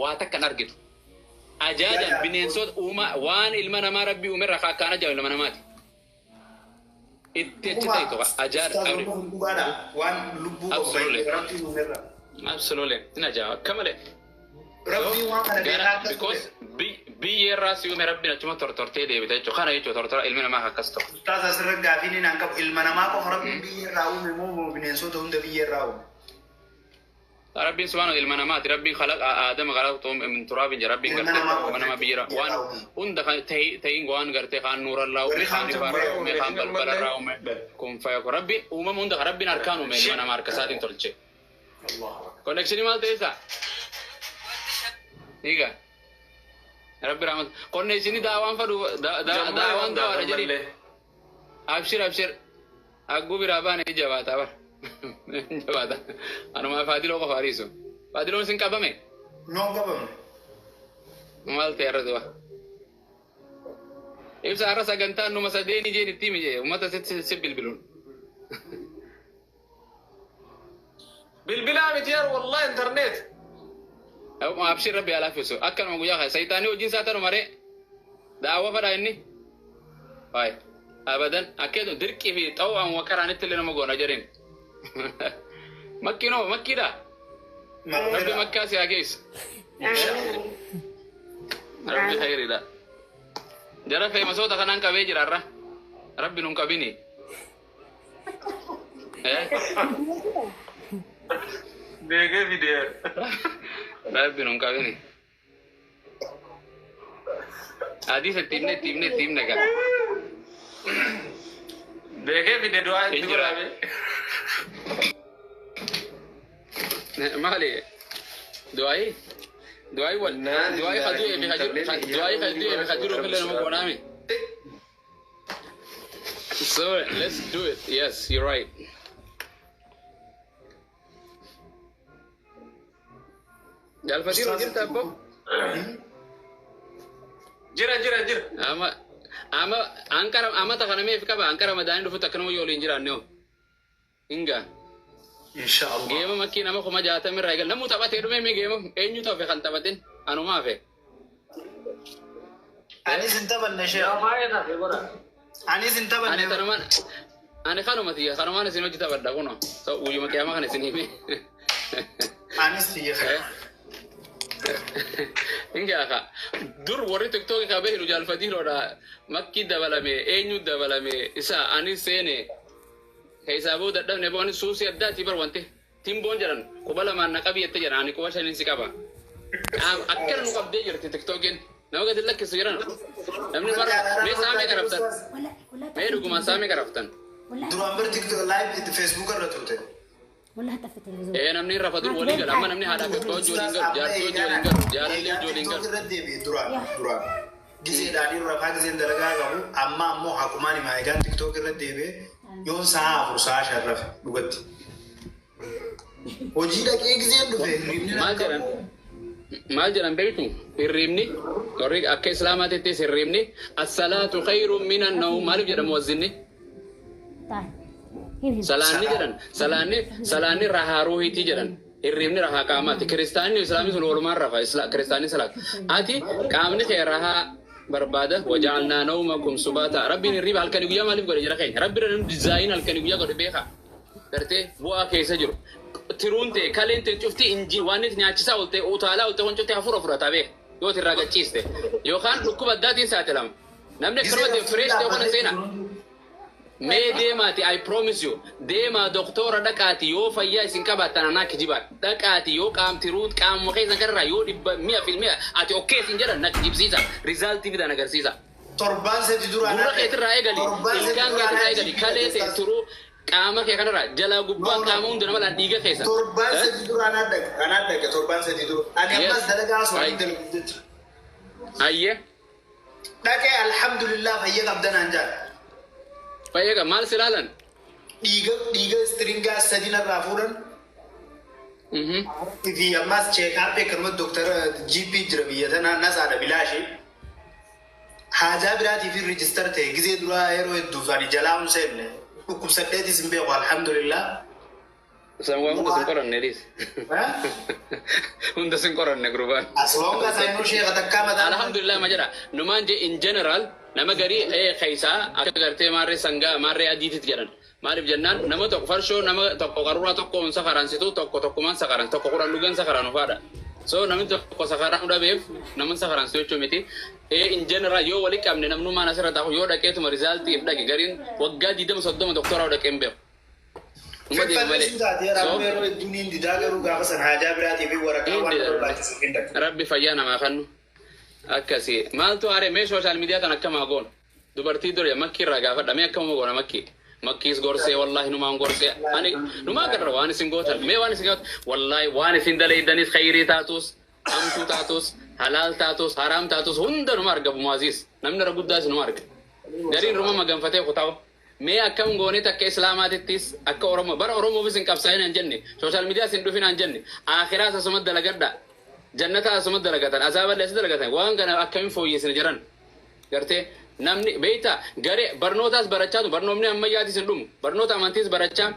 Waa takka hin argitu. Ajaajan bineensota uumaa waan ilma namaa rabbii uumerraa ka akkaan ajaa'ibu ilma namaati. Itti achi ta'e tokko ajaa'iba Ustaaz qabri. Oromoo kun dhugaadha. Waan lubbuu qabu Absolutely. rabbiin uumerra. Absolutely. Hin ajaa'iba akka malee. Rabbiin waan kana Gara beekaa akkas because ture. biyyee irraa si uume rabbiin achuma tortortee deebita jechuudha. Kana jechuudha tortora ilmi namaa akkas ta'u. Ustaaz asirra gaafiin inni aan qabu ilma namaa qofa rabbiin biyya irraa uume moo bineensota hunda biyya irraa uume? Rabbiin subhaanahu ilma namaati. Rabbiin khalaqa Aadama khalaqtu min turaabin jedha. Rabbiin Ilma gartee namaa ilma qofa namaa biyya biyya waan irraa uume. hunda kan ta'iin waan gartee kaan nuurarraa uume, Warri kaan kaan ifaarraa tummaa uume, kaan balbalarraa uume. Kun fayyako. Rabbiin uumama hunda kan Rabbiin harkaan uume ilma namaa harka isaatiin tolche. Allahu akbar. Connection maal ta'e isaa? Egaa. Rabbi rahmat. Connection daawaan fadhu daawaan dawaadha jedhi. Abshir abshir. Hagguu biraa baane ni jabaata bara. Ni jabaata. Anuma Faadiloo qofa ariisu. Faadiloon sin qabame? Noon qabamne. Maal ta'e irra du'a? Ibsa har'a sagantaan numa sadeeni jeen itti himi jee uummata sitti si bilbiluun. Bilbilaa miti yaa wallahi internet. Abshir rabbi haa laaffisu. Akkanuma guyyaa kana sayitaanii hojiin isaa tanuma ree. Daawwa fadhaa inni. Waay. Abadan akkeetu dirqii fi xaw'aan wakaraanitti illee nama goona jedheen. Makkiinoo makkiidha. Rabbi Maghfira. makkaa si haa geessu. Rabbi khayriidha. Jara feemasoota kanaan qabee jira har'a. Rabbi nun qabini. Eh? Beekee fidee. Rabbi nun qabini. Hadiisa itti himne itti himne itti himne gaa. Beekee fide du'aa itti Hin jira. godhame. Maali? Du'aayi? Du'aayi wal du'aayi ka du'ee fi ka jiru du'aayi ka du'ee fi ka jiru illee nama goonaami. So let's do it. Yes, you're right. Galfatiiroo jirta abbo? Jira jira jira. Ama ama ankara amata kana meef qaba ankara madaanii dhufutti akkanuma yoo waliin jiraanne hoo. Hinga. Insha Allah. Geema makkii nama 60,000 irraa eegala. Namuu taphatee dhume mee geema eenyu tafe kan taphatin anumaa hafe. Anis hin taphanne shee. Yaa baay'ee taate godha. Anis hin Ani taphanne. tanumaan ani kanuma tiyya kanumaan isin hojii taphadha kunoo. So guyyuma qiyaamaa kana isin hime. Anis tiyya. Hinga ka dur warri tiktookii ka beeknu jaalfatiiroodha makkii dabalame eenyu dabalame isa ani seene keessaa booda dadhabne booni suusii addaati bar wanti timboon jedhan quba lamaan na qabi jette jedhan ani quba shaniin si qaba. Akkana nu qabdee jirti tiktookiin nama gadi lakkisu jedhan namni mara mee saamee qarabtan mee dhugumaan saamee qarabtan. Duraan bar TikTok live Facebook irra turte. Ee namni rafa dur walii gala amma namni haadhaa fi abbaa hojii waliin galu jaartii hojii waliin galu jaalallee hojii waliin TikTok galu. irra deebi'e duraan duraan. Gizeedhaan irra rafaa gizeen dalagaa qabu amma ammoo haqumaan himaa egaan TikTok irra deebi'e yoon sa'a 4 sa'a 5 rafe dhugatti. Hojii dhaqee gizeen dhufe hirribni Maal jedhan maal jedhan beektu hirribni warri akka islaamaatittis hirribni as-salaatu khayrun minan nawm maaliif jedha muwazzinni salaanni jedhan salaanni salaanni rahaa ruuhiitii jedhan hirribni rahaa qaamaati kiristaanni islaamni sun walumaan rafa kiristaanni salaata ati qaamni kee rahaa barbaada waja'alnaa nawmakum subaata rabbiin hirriba halkanii guyyaa maaliif godhe jira keenya rabbi irra dizaayin halkanii guyyaa godhe beekaa gartee bu'aa keessa jiru tiruun ta'e kaleen ta'e cufti injii waan itti nyaachisaa olte utaalaa olte kun cufti hafuura fudhata beeka yoo ati irraa gachiiste yookaan dhukkuba addaatiin saaxilama namni akkanumatti fresh ta'e kana seenaa mee deemaati I promise you deemaa doktora dhaqaati yoo fayyaa isin qabaattan anaa kijibaa dhaqaati yoo qaamtiruun qaamuma keessan kanarraa yoo dhibba mi'a filmi'a ati okkee isin jedhan na kijibsiisa rizaaltii fidan agarsiisa. Torbaan sadi dura Gurra keetirraa eegali, ilkaan keetirraa eegali, kalee ta'e turuu qaama kee kanarraa jalaa gubbaa qaama hunda nama laan dhiiga keessa. Torbaan sadi dura anaa dhaqa anaa dhaqa torbaan sadi dura. Ani ammas dalagaa asuma dalagu jecha. Ayyee. Dhaqee alhamdulillah fayya qabdan aan jaal. Fayya qaba maal si ilaalan? Dhiiga dhiiga istiringaa sadi narraa fuudhan. Fi ammas cheekaappii akkanuma doktara GP jira biyya tanaa nasaadha bilaashii. Haajaa biraatiif register ta'e gizee duraa yeroo hedduuf ani jalaa hin seenne dhukkubsadheetis hin beeku alhamdulillah. Isaan waan hunda sin qoranne dhiis. Hunda sin qoranne gurbaan. As long as I know sheeka takkaa mataa. Alhamdulillah ma jedha. Numaan je in general nama garii keessaa akka gartee maarree sangaa maarree adiititti jedhan. Maaliif jennaan nama tokko farshoo nama tokko qaruuraa tokkoon sakaransitu tokko tokkumaan sakaran tokko kudhan dhugan sakaran ufaadha. So namni tokko sakaraan dhabeef nama sakaransitu jechuu miti. In general yoo wali qabne namnummaan asirra taa'u yoo dhaqeetuma rizaaltiif dhaqe gariin waggaa 20-30 doktoraa dhaqee hin beeku. Numa deemu malee. Feffannisuun taatee rakkoo yeroo hedduu niin didaa garuu gaafa san haajaa biraatii fi waraqaa waan barbaachisuuf hin dhaqu. Rabbi fayyaa namaa kennu. Akkasi. Maaltu haare mee social media tan akkamaa goon? Dubartii dura makkii irraa gaafadha. Mee akkamuma goona makkii? Makkiis gorsee wallaahi numaan gorsee. Ani numaa garra waan isin gootan. Mee waan isin gootan. Wallaahi waan isin dalaydanis khayrii taatus, hamtuu taatus, halaal taatus, haraam taatus hunda numa arga bumaasiis. Namni irra guddaas numa arga. Gariin ruma maganfatee kutaa'u. Mee akkam gooneet akka islaamaatittis akka Oromoo bara Oromoofis hin qabsaa'in hin jenne social mediaas hin dhufin hin jenne akhiraas asuma dalagadha. Jannata asuma dalagatan azaaballee as dalagatan waan kana akkamiin fooyyessina jedhan gartee namni beeyta garee barnootaas barachaatu barnoomni ammayyaatis hin dhumu barnoota amantiis barachaa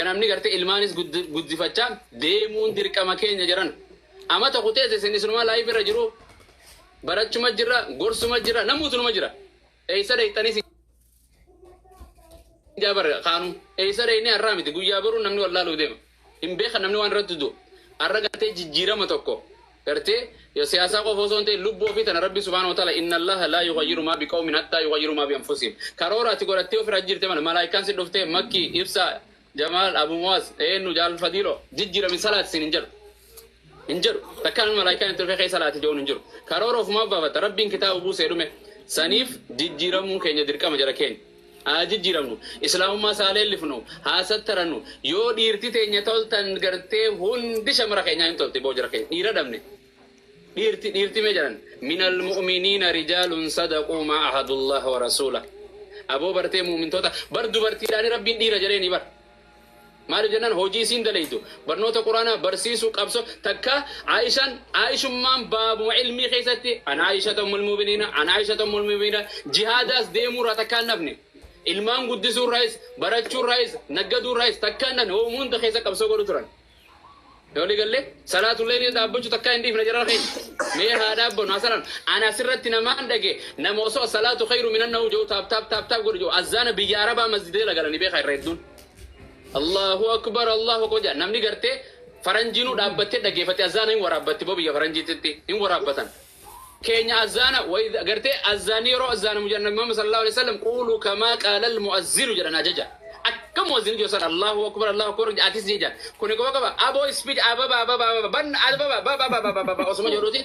namni gartee ilmaanis guddifachaa deemuun dirqama keenya jedhan amata kutees isin isunumaa live irra jiru barachuma jira gorsuma jira namuutunuma jira eessa dheeyxanis jaabar kaanu eessa dheeyne har'aa miti guyyaa boruu namni wallaaluu deema hin beekan namni waan irratti du'u har'a gartee jijjiirama tokko gartee yo siyaasaa qofa osoo hin ta'in lubbuu ofii tana rabbi subhaanahu wa ta'ala inna allaha laa yughayyiru maa biqawmin hattaa yughayyiru maa bianfusihim karoora ati godhattee ofirra jirte mana malaayikaan si dhuftee makki ibsa jamaal abu muwaaz eenyu jaal fadiilo jijjiirami salaati sin hin jedhu hin jedhu takkaan malaayikaan itti dhufee keessa salaati jedhuun hin jiru karoora ofumaa baafata rabbiin kitaaba buusee dhume saniif jijjiiramuun keenya dirqama jara keenya haa jijjiiramnu islaamummaa isaa leellifnu haa sattarannu yoo dhiirti teenya toltan gartee hundi shamara keenyaa hin tolti boo jara keenya dhiira dhabne dhiirti dhiirti mee jedhan minal mu'miniina rijaalun sadaquu maa ahadullaha wa rasuula aboo bartee muumintoota bar dubartiidhaani rabbiin dhiira jedheeni bar maaliif jennaan hojii isiin dalaytu barnoota quraanaa barsiisuu qabso takka Aishaan Aishummaan baabuma ilmii keessatti an Aishata ummul mu'miniina an Aishata ummul mu'miniina jihaadaas deemuurraa takka hin nafne ilmaan guddisuurraayis barachuurraayis naggaduurraayis takka hin nafne hoomuu hunda keessa qabsoo godhu turan. Yoo galle salaatullee ni dhaabbachuu takka hin dhiifne jara keenya mee haa dhaabbannu haa salaan ana asirratti namaan dhage nama osoo salaatu khayru minan nahu jedhu taap taap taap taap godhu jedhu azzaana biyya arabaa masjidee lagalanii beekaa irra hedduun. Allahu akbar Allahu akbar jedha namni gartee faranjiinuu dhaabbattee dhaggeeffatte azzaana hin waraabbatti boo biyya faranjiititti hin waraabbatan. Keenya azzaana gartee azzaanii yeroo azzaana mujanna Muhammad sallallahu alaihi wasallam quulu kamaa qaala al-mu'azzinu jedhan ajaja. Akka mu'azzinu jedhu san Allahu akbar Allahu akbar atis ni jedhan. Kuni qofa qaba aboo speech ababa ababa ababa ban ababa baba baba baba osuma jedhuuti.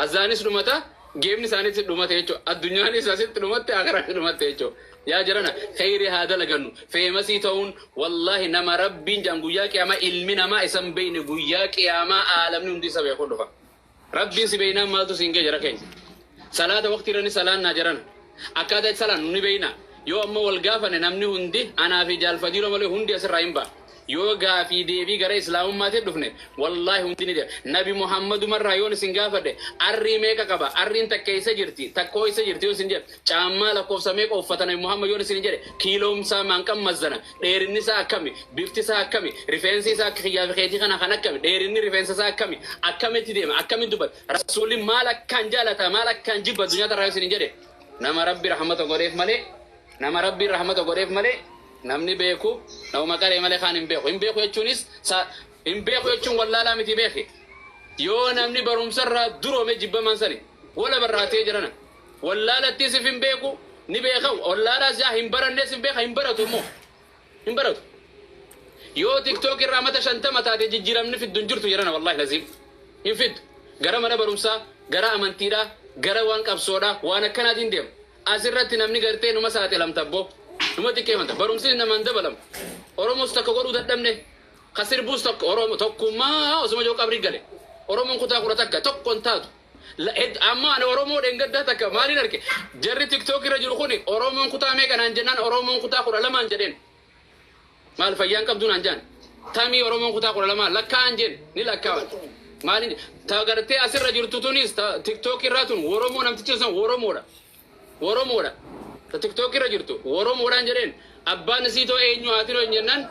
Azzaanis dhumata geemni isaaniitti dhumate jechuudha. Addunyaanis asitti dhumatte akhiratti dhumatte jechuudha. Yaa jarana khayri haa dalagannu famous ta'uun wallaahi nama rabbiin jedhan guyyaa qiyaamaa ilmi namaa isan beeyne guyyaa qiyaamaa aalamni hundi isa beeku dhufa. Rabbiin si beeynaan maaltu siin gee jara keenya. Salaata waqtii irra ni salaannaa jarana. Akkaataa itti salaannu ni beeyna. Yoo amma wal gaafanne namni hundi anaa fi jaalfadiiroo malee hundi asirraa hin ba'a. Yoo gaafii deebii gara islaamummaatti dhufne wallaahi hundi ni deema. Nabi Muhammadumarraa yoon isin gaafadhe arrii meeqa qaba arriin takka isa jirti takkoo isa jirti yoo isin jedhe caammaa lakkoofsa meeqa uffata Nabi Muhammad yoon isin jedhe kiiloomsaa maanqan mazzana dheerinni isaa akkami bifti isaa akkami rifeensi isaa akka kiyyaa fi keetii kana kan akkami dheerinni rifeensa isaa akkami akkamitti deema akkamitti dubbata rasuulli maal akkaan jaalata maal akkaan jibba addunyaa tarraa yoo isin jedhe nama rabbi rahmata godheef malee nama rabbi rahmata godheef malee namni beeku nama qaree malee kaan hin beeku hin beeku jechuunis hin beeku jechuun wallaalaa miti beeke yoo namni barumsarraa duroome jibbaman sani wala barraatee jirana wallaalattiis hin beeku ni beeka wallaalaas yaa hin barannees hin beeka hin baratu immoo hin baratu yoo tiktook irraa mata 50 taate jijjiiramni fiddu hin jirtu jirana wallaahi laziim hin fiddu gara mana barumsaa gara amantiidhaa gara waan qabsoodhaa waan akkanaatiin deema asirratti namni gartee numa saaxilamta abboo numa xiqqeeffanta barumsi namaan dabalamu Oromoos takka godhuu dadhabne kasirbuus tokko Oromo tokkummaa osuma jiru qabrii gale Oromoon kutaa 11 tokko hin taatu amma ani Oromoo dheengaddaa takka maaliin arge jarri tiktook irra jiru kuni Oromoon kutaa meeqa naan jennaan Oromoon kutaa 12 jedheen maal fayyaan qabdu naan jaan tamii Oromoon kutaa 12 lakkaa'an jeen ni lakkaawan maaliin ta gartee asirra jirtu tunis tiktook irraa tun Oromoo namtichi sun Oromoodha Oromoodha ta tiktook irra jirtu Oromoodhaan jedheen abbaan isii too eenyu haati too jennaan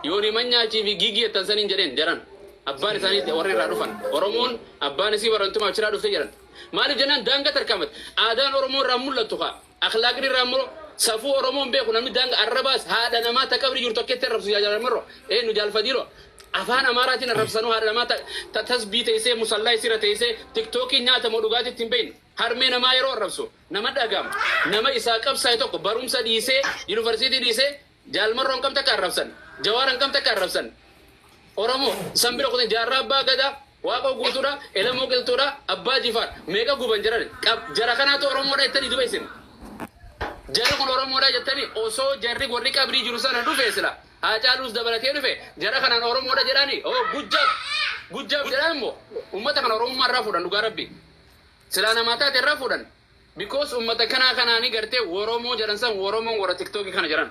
Yooni manyaachii fi giigii jettan saniin jedheen jaran. Abbaan isaanii warri irraa dhufan. Oromoon abbaan isii barantumaa achiraa dhufte jedhan. Maaliif jennaan daangaa tarkaanfate. Aadaan Oromoo irraa mul'attu kaa. Akhlaaqni irraa immoo safuu Oromoon beeku namni daangaa arrabaas haadha namaa ta qabri jirtu akkeetti arrabsu jaalalmarro. Eenyu jaalfadiiroo. Afaan Amaaraatiin arrabsanuu haadha namaa ta tasbii teessee musallaa isirra teessee tiktookiin nyaatamoo dhugaatii ittiin beeknu. Harmee namaa yeroo arrabsu nama dhagama. Nama isaa qabsaa'e tokko barumsa dhiisee yuunivarsiitii dhiisee jaalmarroon kam takka arrabsan. Jawaaran kam takka arrabsan. Oromoo sanbira kutin jaarraa abbaa gadaa waaqoo guutuudha elamoo qilxuudha abbaa jifaar meeqa guban jiran jara kanaatu Oromoodha jettanii duba isin. Jarri kun Oromoodha jettanii osoo jarri warri qabrii jiru sana dhufe sila Haacaaluus dabalatee dhufe jara kanaan Oromoodha jedhanii oo gujjaaf gujjaaf jedhaan immoo uummata kana Oromummaa irraa fuudhan dhugaa rabbi. Silaa namaa taate irraa fuudhan. Because uummata kanaa kanaanii gartee Oromoo jedhan san Oromoon warra tiktookii kana jedhan.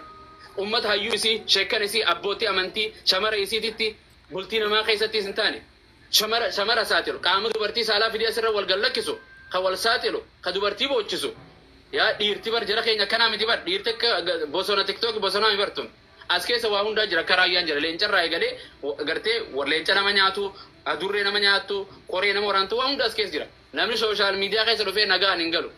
Uummata hayyuu isii, sheekkan isii, abbootii amantii, shamara isiititti bultii namaa keessattis hin taane. Shamara shamara saaxilu qaama dubartii saalaa fidee asirra wal gallakkisu ka wal saaxilu ka dubartii boochisu. Yaa dhiirti bar jara keenya akkanaa miti bar dhiirti akka bosona tiktookii bosonaa mi bartun. As keessa waa hundaa jira akka raayyaan jira leencarraa eegalee gartee leenca nama nyaatu adurree nama nyaattu qoree nama waraantu waa hunda as keessa jira. Namni social media keessa dhufee nagaan hin galu.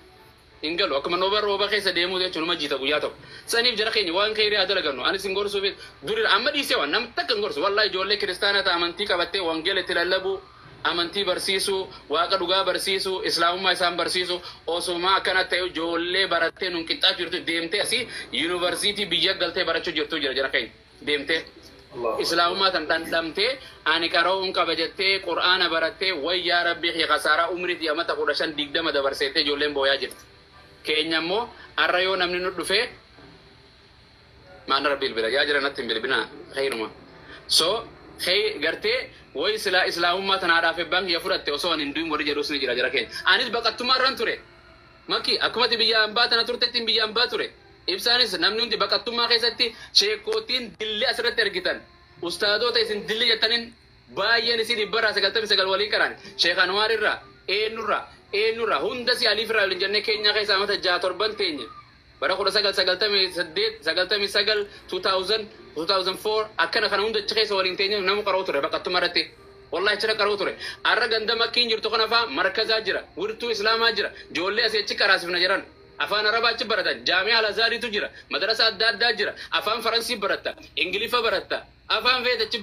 Hin galu akkuma nooba rooba keessa deemuu jechuun numa jiita guyyaa tokko. Saniif jara keenya waan kheyrii haa dalagannu. Anis hin gorsuuf duri amma dhiisee waan namni takka hin gorsu. Wallahi ijoollee kiristaanaa ta'a amantii qabattee wangeela itti lallabuu amantii barsiisuu waaqa dhugaa barsiisuu islaamummaa isaan barsiisuu osuma akkana ta'e ijoollee barattee nun qixxaachuu jirtu deemtee asii yuunivarsiitii biyya galtee barachuu jirtu jira jara keenya deemtee. Islaamummaa tan dhandhamtee ani qara'uun qaba jettee qur'aana barattee wayyaa rabbii kee kasaaraa umriitii amata 15 20 dabarseettee ijoolleen booyaa jirti. Keenya immoo har'a yoo namni nu dhufee maana rabbi bilbila yaa jira natti hin bilbinaa khayruma. So khay gartee way silaa islaamummaa tan haadhaaf abbaan kiyya fudhatte osoo ani hin du'in warri jedhus ni jira jara keenya. Anis baqattummaa irran ture. Maki akkumati biyya ambaa tana turtetti biyya ambaa ture. Ibsaanis namni hundi baqattummaa keessatti sheekootiin dilli asirratti argitan. Ustaadoota isin dilli jettaniin baay'een isin 99% walii qaraan. Sheekh Anwaar irraa, eenyurraa, eenyurraa hunda si aliif irraa waliin jennee keenyaa keessa amata 6 7 teenye. Bara 1998, 99, 2000, 2004 akkana kana hunda achi keessa waliin teenye nama qara'u ture baqattummaa irratti. Wallahi achirra qara'u ture. Har'a ganda makkiin jirtu kana faa markazaa jira, wirtuu islaamaa jira, ijoollee asii achi qaraasifna jedhan. Afaan Arabaa achi baratan, jaami'a Al-Azhariitu jira, madarasa adda addaa jira, afaan Faransii baratta, Ingiliffa baratta, afaan feete achi.